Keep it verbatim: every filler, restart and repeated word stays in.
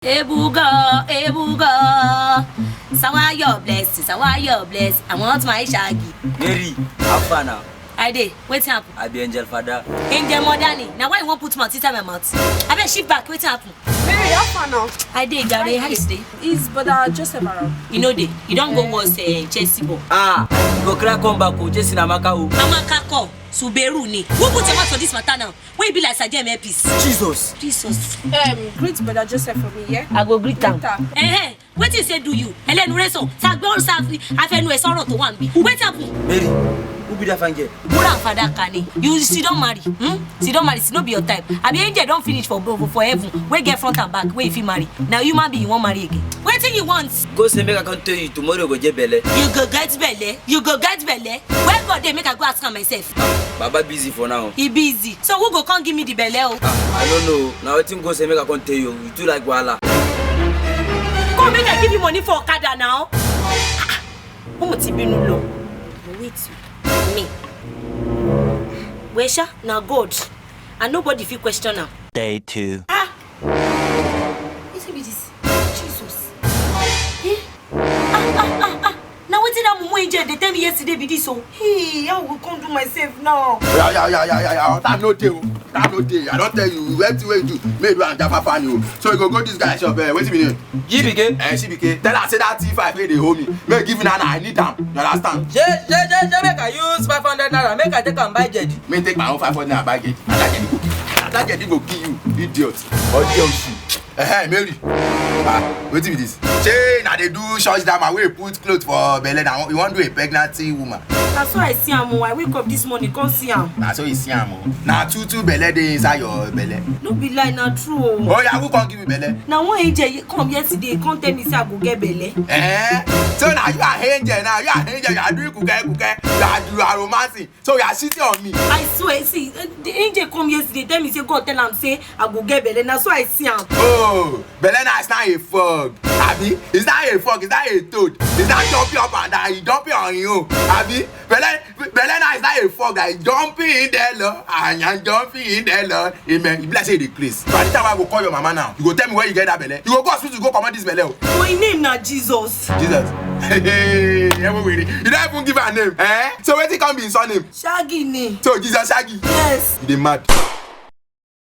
Ebugo, Ebugo. Sour your blessing, sour your blessing. I want my shaggy. Mary, how far now? I dey. Wetin happen? I be Angel Father. Angel Modani. Now why you wan put mouth inside my mouth? Abeg shift back. Wetin happen? Mary, how far now? I dey jare. How you dey? Is brother Joseph around? You know dey. You don go was uh, Chelsea ball. Ah, you go cry come back o, Jesse na Amaka o. Amaka call. Suberu ni. Who put your mouth for this matter now? Wey be like Sajem Epis. Jesus. Jesus. Um, greet brother Joseph for me, yeah? I go greet am. Later. Eh, eh. Wetin say do you? Ẹlẹ́nu rẹ sọ. Sa gbọ́ sa afẹnu ẹ sọ̀rọ̀ tó wà níbí. Wetin happen? Mary, who be that fine girl? Bora and father Kani. You still don marry. Hmm? Still don marry. Still no be your type. Abi angel don finish for for, for heaven. Wey get front and back. Wey you fit marry. Na human being you wan marry again. Wetin you want? Go say make I come tell you tomorrow go get belle. You go get belle. You go get belle. Where God dey make I go ask am myself. Baba busy for now. He busy. So who go come give me the belle o? Ah, I don't know. Na wetin go say make I come tell you. You too like wahala. Come make I give you money for okada now. Mo ti bínú lọ. Wait me. Wesha na God and nobody fit question am. Day two. Ah! Wetin be this? Jesus. Eh? Ah, ah, ah, ah. Na wetin that mumu angel dey tell me yesterday be this o. Hey, how we come do myself now? Yeah, yeah, yeah, yeah, yeah, yeah. Time no dey o. Time no dey. I don tell you wetin wey you do. Make you do am jafafa ni o. So you go go this guy shop. Eh, wetin be name? G B K. Eh, C B K. Tell am say that T five wey dey hold me. Make give na na I need am. You understand? Shey shey shey shey make I use five hundred naira make I take am buy jedi. Make take my own five hundred naira buy jedi. Na that jedi go kill. Na that jedi go kill you, idiot. Ọjọ́ òṣì. Eh, Mary. Ah, wetin be this? Shey na dey do church drama wey put cloth for belle na you wan do a pregnancy woman. Na so I see am o. I wake up this morning come see am. Na so you see am o. Na two two belle dey inside your belle. No be lie, na true o. Oh yeah, who come give you belle? Na one angel come yesterday come tell me say I go get belle. Eh? So na you are angel now. You are angel. You are doing kuke kuke. You are, you are romancing. So you are sitting on me. I swear, see, eh, the angel come yesterday tell me say God tell am say I go get belle. Na so I see am. Oh, belle na is not a fog. Abi, it's not a fog. It's not a toad. It's not jumping up and down. It's jumping on you. Abi, belle, belle na is not a fog. That is jumping in there, Lord. And I'm jumping in there, Lord. Amen. You be like say you dey craze. By the time I go call your mama now, you go tell me where you get that belle. You go go hospital go comot this belle o. My name na Jesus. Jesus. Hey, hey, hey, you don't even give her name. Eh? So wetin come be his surname? Shaggy ni. So Jesus Shaggy. Yes. You dey mad.